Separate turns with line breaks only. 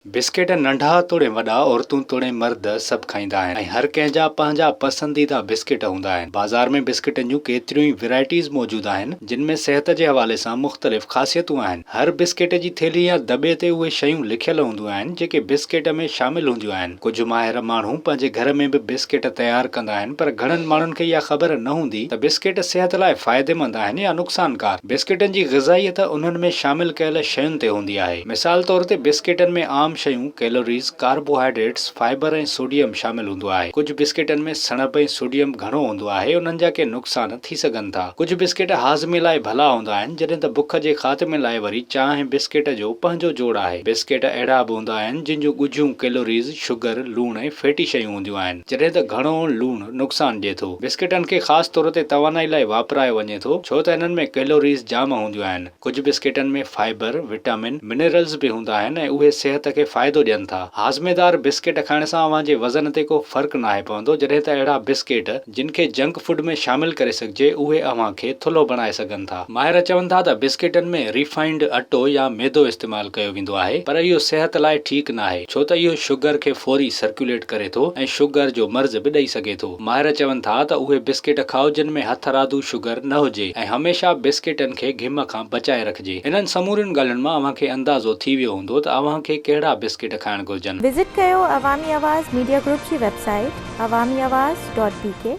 Biscuit ننڍا توڙي وڏا، عورتون توڙي مرد سڀ کائيندا آهن ۽ هر ڪنهن جا پنهنجا پسنديده بسڪيٽ هوندا آهن. بازار ۾ بسڪيٽن جون ڪيتريون ئي ورائٽيز موجود آهن، جن ۾ صحت جي حوالي سان مختلف خاصيتون آهن. هر بسڪيٽ جي ٿيلهي يا دٻي تي اهي شيون لکيل هونديون آهن، جيڪي بسڪيٽ ۾ شامل هونديون آهن. ڪجهه ماهر ماڻهو پنهنجي گهر ۾ به بسڪيٽ تيار ڪندا آهن پر گهڻن ماڻهن کي اها خبر نه هوندي ته بسڪيٽ صحت لاء فائديمند آهن يا نقصانڪار. بسڪيٽن جي غذائيت انهن ۾ شامل ڪيل شين تي هوندي آهي. مثال طور تي بسڪيٽن ۾ عام شيون ڪيلوريز، ڪاربوهائيڊريٽس، فائبر ۽ سوڊيم شامل هوندو آهي. ڪجهه بسڪيٽن ۾ سڻڀ ۽ سوڊيم گهڻو هوندو آهي انهن جا ڪي نقصان ٿي سگهن ٿا. ڪجهه بسڪيٽ هاضمي لاء ڀلا هوندا آهن جڏهن ته بک جي خاتمي لاء وري چانهه بسڪيٽ جو پنهنجو جوڙ آهي. بسڪيٽ اهڙا به هوندا آهن جن جون ڳجهيون ڪيلوريز، شگر، لوڻ ۽ فيٽي شيون هونديون آهن جڏهن ته گهڻو لوڻ نقصان ڏئي ٿو. بسڪيٽن کي خاص طور تي توانائي لاء واپرايو وڃي ٿو ڇو ته انهن ۾ ڪيلوريز جام هونديون آهن. ڪجهه بسڪيٽن ۾ فائبر، وٽامن، منرلز به هوندا آهن ۽ اهي صحت کي فائدو ڏين ٿا. هاضميدار بسڪيٽ کائڻ سان اوهان جي وزن تي ڪو فرق ناهي پوندو جڏهن ته اهڙا بسڪيٽ جن کي جنڪ فوڊ ۾ شامل ڪري سگهجي اهي اوهان کي ٿلهو بڻائي سگهن ٿا. ماهر چون ٿا ته بسڪيٽن ۾ ريفائنڊ اٽو يا ميدو استعمال ڪيو ويندو آهي پر اهو صحت لاء ٺيڪ ناهي ڇو ته اهو شگر کي فوري سرڪيوليٽ ڪري ٿو ۽ شگر جو مرض به ڏئي سگهي ٿو. ماهر چون ٿا ته اهي بسڪيٽ کائو جن ۾ هٿرادو شگر نه هجي ۽ هميشه بسڪيٽن کي گهم کان بچائي رکجي. انهن سمورين ڳالهين مان اوهان کي اندازو ٿي ويو هوندو ته اوهان کي ڪهڙا بسڪيٽ کائڻ گهرجن.
وزٽ ڪيو عوامي آواز ميڊيا گروپ جي website Awami Awaz dot B K.